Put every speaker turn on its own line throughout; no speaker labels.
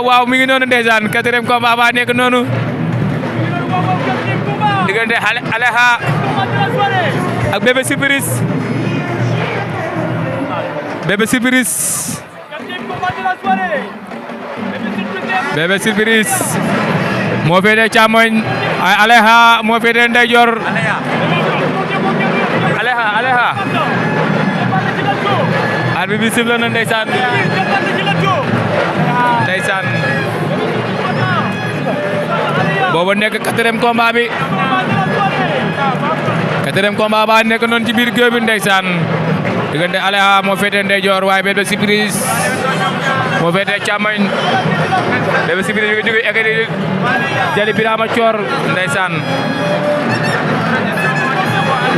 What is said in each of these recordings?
waaw mi ngi noonu ndeysaan 4e combat ba nekk noonu diggante Alexa ak Bébé Surprise Bébé Surprise moo féete càmmoñ ay Alexa moo féete ndeyjoor Alexa arbitre bi sifflé na ndeysaan boobu nekk 4e combat bi 4e combat ba nekk noonu ci biir géew bi ndeysaan diggante Alexa moo féete ndeyjoor waaye Bébé Surprise moo féete càmmoñ Bébé Surprise bi jóge eggali jali Birama Coor ndeysaan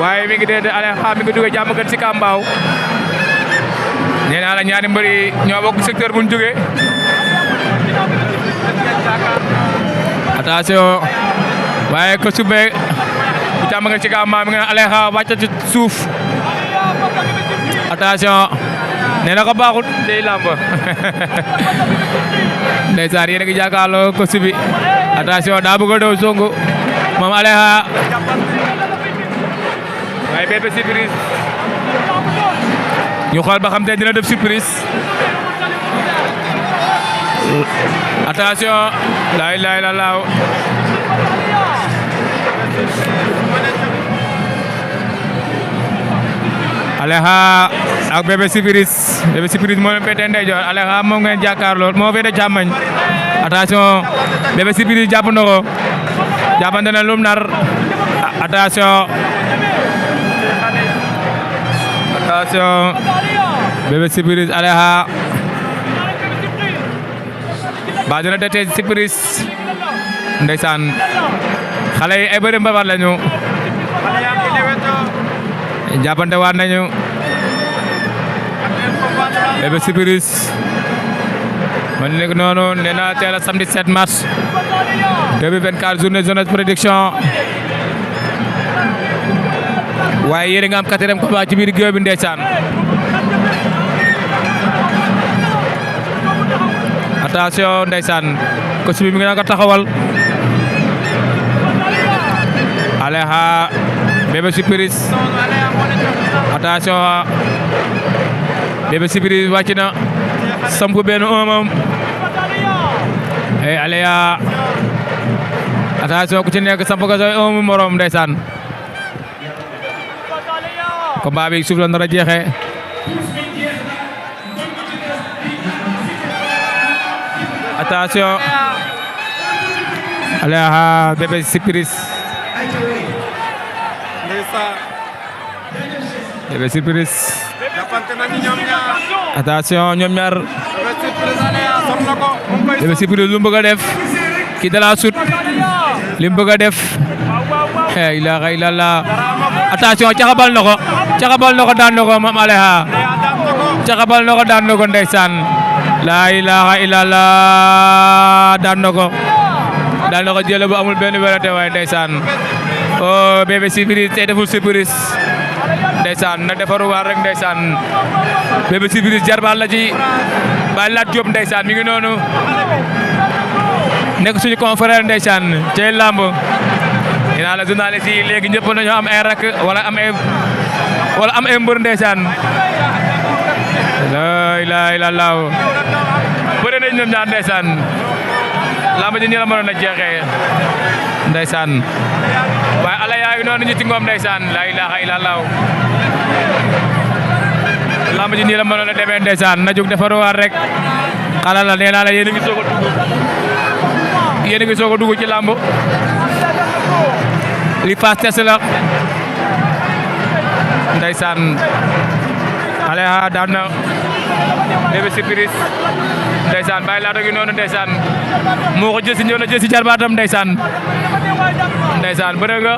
waaye mi ngi dee Alexa mi ngi jóge jàmm gën ci Kambaaw nee naa la ñaari mbër yi ñoo bokk secteur bu ñu jóge attention waaye ko sube bu jàmm gën ci Kambaaw mi ngi naan Alexa wàcc ci suuf attention nee na ko baaxut day lamb ndeysaan yéen a ngi jàkkaarloo ko subi attention daa bëgg a daw songu moom Alexa waaye Bébé Surprise ñu xool ba xam te dina def surprise attention la ilaha illallah Alexa ak Bébé Surprise moo leen féete ndeyjoor Alexa moom ngeen jàkkaarloo moo féete càmmoñ attention Bébé Surprise jàpp na ko jàppante na lum nar attention Bébé Surprise Alexa ba dina dete Surprise ndeysaan xale yi ay bëri mbabat lañu jàppante waat nañu Bébé Surprise man nekk noonu nee na teel a samedi 7 mars 2024 journée jeunesse production waaye yéen a nga am 4e combat ci biir géew bi ndeysaan attention ndeysaan ko subi mi ngi na ko taxawal Alexa Bébé Surprise attention Bébé Surprise wàcc na samp benn moom ay Alexa attention ku ci nekk samp ko soy morom ndeysaan combat bi suuf la nar a jeexee attention Alexa Bébé Surprise Bébé Surprise attention ñoom ñaar Bébé Surprise lu mu bëgg a def kii da la sut li mu bëgg a def la ilaha illallah attention caxabal na ko daan na ko moom Alexa caxabal na ko daan na ko ndeysaan la ilaha illallah daan na ko jël bu amul benn werante waaye ndeysaan oh Bébé Surprise tey deful surprise ndeysaan na defaru waar rek ndeysaan Bébé Surprise jarbal la ci ba Lat Diop ndeysaan mi ngi noonu nekk suñu confrère ndeysaan cey lamb dinaa la journaliste yi léegi ñëpp nañoo am ay rak wala am ay mbër ndeysaan la ilaha illallah bëre nañ ñoom ñaar ndeysaan lamb ji ñu la mënoon a jeexee ndeysaan waaye ala yaa ngi noonu ñu ci ngoom ndeysaan la ilaha illallah lamb ji nii la mënoon a demee ndeysaan na jóg defaruwaat rek xala la nee naa la yéen a ngi soog a dugg ci lamb li pass test la ndeysaan Alexa daan na Bébé Surprise ndeysaan bàyyi laata gi noonu ndeysaan moo ko jël si ñëw na jël si jarbaatam ndeysaan bëre nga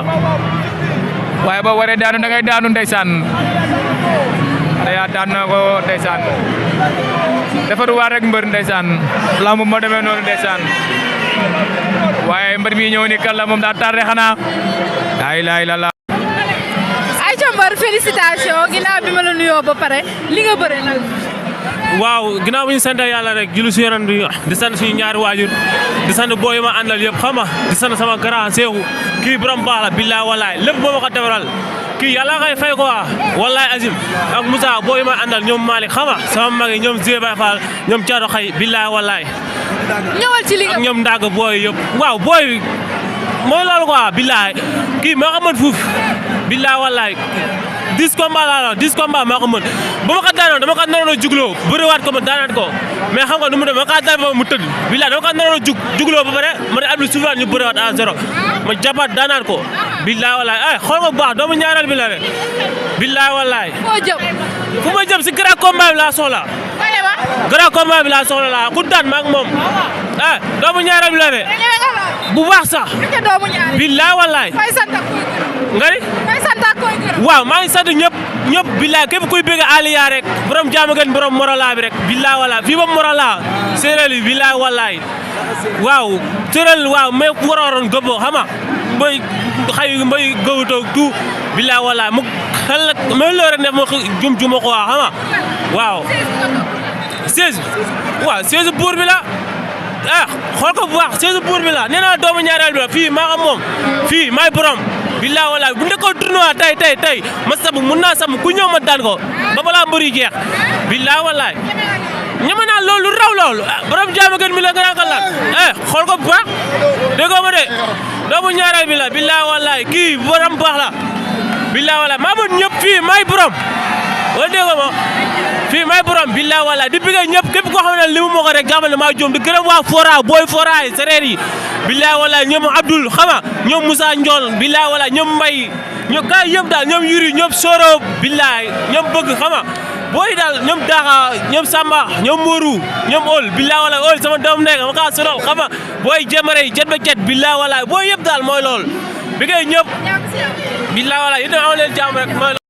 waaye boo waree daanu da ngay daanu ndeysaan Alexa daan na ko ndeysaan defaru waar rek mbër ndeysaan lamb moo demee noonu ndeysaan waaye mbër mi ñëw ni kan la moom daa tardé xanaa la ilaha illallah
ay ca mbër félicitation ginnaaw bi ma la nuyoo ba pare li nga bëre nag waaw ginnaaw bi ñu sant yàlla rek julli si yoon bi di sant suñu ñaari waajur di sant booy ma àndal yëpp xam nga di sant sama grand Seexu kii borom baax la billaay wallaay lépp moo ma ko defaral kii yàlla koy fay quoi wallaay azim ak Moussa booy ma àndal ñoom Malick xam nga sama mag yi ñoom Zé Baye Fall ñoom Thiatou Xay billaay wallaay
ñëwal ci li nga
ñoom Ndaga booy yëpp waaw booy mooy loolu quoi billaay kii maa ko mën fuuf billaay wallaay 10 combats laa la 10 combats maa ko mën ba ma ko daanoon dama ko naroon a jugloo bëriwaat ko ma daanaat ko mais xam nga nu mu dem ma ko daan ba mu tëdd billaay dama ko naroon a jugloo ba pare ma ne at bi souvent ñu bëriwaat à 0 ma jàppaat daanaat ko billaay wallaay ay xool nga bu baax doomu ñaareel bi la de billaay wallaay
foo jëm
fu ma jëm si grand combat bi laa soxla grand combat bi laa soxla laa ku daan ma ak moom ah doomu ñaareel bi la de bu baax sax billaay wallaay nga ni waaw maa ngi sant ñëpp billaay képp kuy bëgg Aliya rek borom jaamu gën borom Morala bi rek billaay wallaay fii ba Morala séeréer yi billaay wallaay waaw séeréer waaw mais waroon gëboo xam nga mbay xay mbay gëwutoo tout billaay wallaay mu xel nag mais loolu rek def ma jum ko waa xam nga waaw 16 waaw 16 buur bi la ah xool ko bu baax 16 buur bi la nee naa doomu ñaareel bi la fii maa xam moom fii maay borom billaay wallaay bu nekkoon tournoi tey ma sabu mun naa sam ku ñëw ma daan ko ba balaa mbër yi jeex billaay wallaay ñama naa loolu raw loolu borom jaama gën mi la nga lan xool ko bu baax déggoo ma de doomu ñaareel bi la billaay wallaay kii borom baax la billaay wallaay maa mën ñëpp fii maay borom wala déggoo ma fii may borom billaay wallaay di bëgg ñëpp képp koo xam ne li mu moo ko rek jàppal ne maa juum di gërëm waa Fora booy Fora yi sereer yi billaay wallaay ñoom Abdoul xama ñoom Moussa Ndiol billaay wallaay ñoom Mbaye ñoom gars yëpp daal ñoom Yuri ñoom Soro billaay ñoom bëgg xama booy daal ñoom Daxa ñoom Samba ñoom Mourou ñoom Ol billaay wallaay Ol sama doom nekk ma kaa sonal xama booy jëmare yi jet ba jet billaay wallaay booy yëpp daal mooy lool bi ngay ñëpp billaay wallaay yéen a am leen jàmm rek mooy